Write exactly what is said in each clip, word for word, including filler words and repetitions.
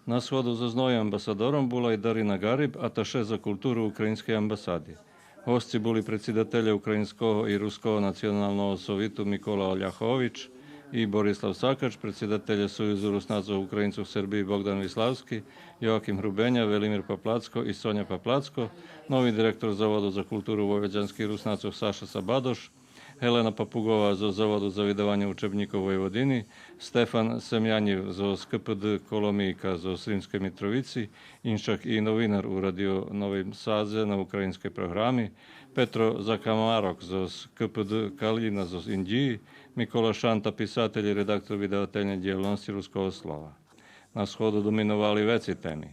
На сходу зоз новим амбасадором була и Дарина Гариб, аташе за културу Українскей амбасади. Госци були предсидателє Українского и Руского националного совиту Микола Оляхович и Борислав Сакач, предсидателє Союзу Руснацох Українцох Сербиї Богдан Виславски, Йоаким Грубеня, Велимир Паплацко и Соня Паплацко, нови директор Заводу за културу войводянских Руснацох Саша Сабадош, Гелена Папуґова зоз Заводу за видаванє учебнїкох Войводини, Стефан Семянїв зоз К П Д Коломийка зоз Сримскей Митровици, иншак и новинар у Радио Новим Садзе на українскей програми, Петро Закамарок зоз К П Д Калїна зоз Индїї, Микола Шанта, писатель и редактор видавательней дїялносци Руского слова. На сходу доминовали вецей теми.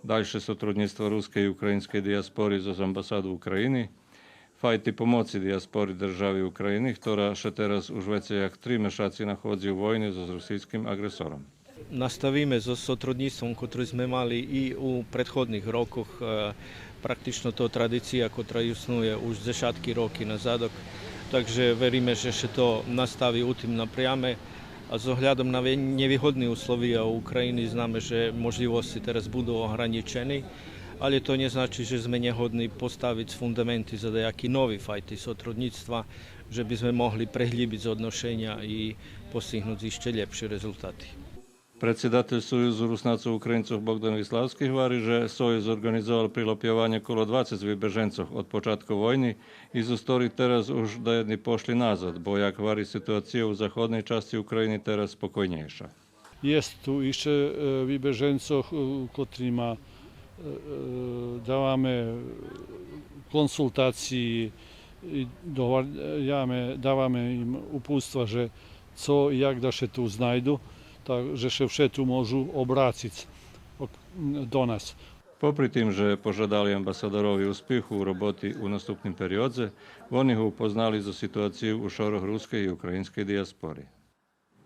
Дальше сотруднїцтво рускей и українскей дияспори зоз амбасаду України, файти помоци дияспори держави України, хтора ше тераз уж вецей як три мешаци находзи у войни зоз русийским аґресором. Наставиме зоз сотруднїцтвом котре зме мали и у предходних рокох. Е, практично то традиция котра иснує уж дзешатки роки назадок. Так же вериме же ше то настави у тим напряме. А з оглядом на ве-, нєвигодни условия у України знаме же можлївосци тераз буду огранїчени, алє то нє значи же зме нєгодни поставиц фундаменти за даяки нови файти сотруднїцтва, же би зме могли преглїбиц одношеня и постигнуц ище лєпши резултати. Предсидатель Союзу Руснацох Українцох Богдан Виславски гвари же Союз орґанизовал прилопйованє коло двацец вибеженцох од початку войни и зоз хторих тераз уж даєдни пошли назад, бо, як гвари, ситуация у заходней часци України тераз спокойнєйша. Єст ту ище, е, вибеженцох, е, котрима, е, е, даваме консултациї и договаряме, даваме им упутства же цо и як да ше ту знайду, так же ше вше ту можу обрациц ок-, до нас. Попри тим же пожадали амбасадорови успиху у роботи у наступним периодзе, вони го упознали зоз ситуацию у шорох рускей и українскей дияспори.